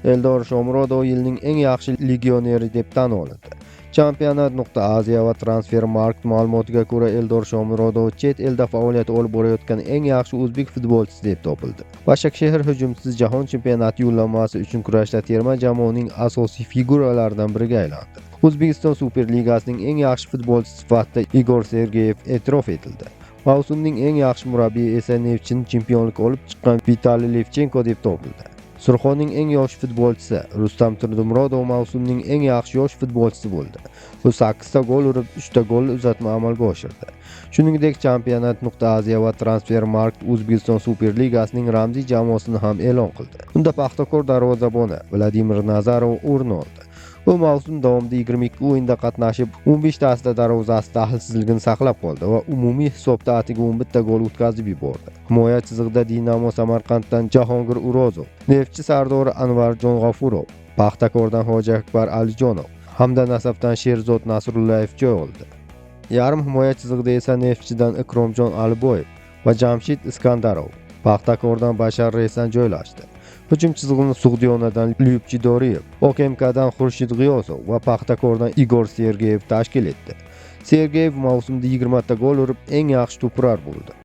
Eldor Shomurodov yilning eng yaxshi legioneri deb tan olindi. Championat.Asia va Transfermarkt ma'lumotiga ko'ra, Eldor Shomurodov chet elda faoliyat olib borayotgan eng yaxshi o'zbek futbolchisi deb topildi. Bashakshehir hujumchisi jahon chempionati yo'llanmasi uchun kurashda terma jamoaning asosiy figuralaridan biriga aylandi. O'zbekiston Superligasining eng yaxshi futbolchisi sifatida Igor Sergeyev e'tirof etildi. Mavsumning eng yaxshi murabbiyi esa Neftchini chempionlikka olib chiqqan Vitaliy Levchenko deb topildi. Surxonning eng yosh futbolchisi Rustam Turdimurodov mavsumning eng yaxshi yosh futbolchisi bo'ldi. U 8 ta gol urib, 3 ta golli uzatma amalga oshirdi. Shuningdek, Championat.Asia va Transfermarkt O'zbekiston Superligasining ramziy jamoasini ham e'lon qildi. Unda Paxtakor darvozaboni Vladimir Nazarov o'rin oldi. U mavsum davomida 22 o'yinda qatnashib, 15 tasida darvozasi daxlsizligini saqlab qoldi va umumiy hisobda atigi 11 ta gol o'tkazib yubordi. Himoya chizig'ida Dinamo Samarqanddan Jahongir Urozov, Neftchi sardori Anvarjon G'ofurov, Paxtakordan Hoji Akbar Alijonov hamda Nasafdan Sherzod Nasrullayev joy oldi. Yarim himoya chizig'ida esa Neftchidan Ikromjon Aliboyev va Jamshid Iskandarov, Paxtakordan Bashar Resan joylashdi. Hujum chizig'ini Sug'diyonadan Lyubchi Doriyev, OKMKdan Xurshid G'iyosov va Paxtakordan Igor Sergeyev tashkil etdi. Sergeyev mavsumda 20 ta gol urib, eng yaxshi to'purar bo'ldi.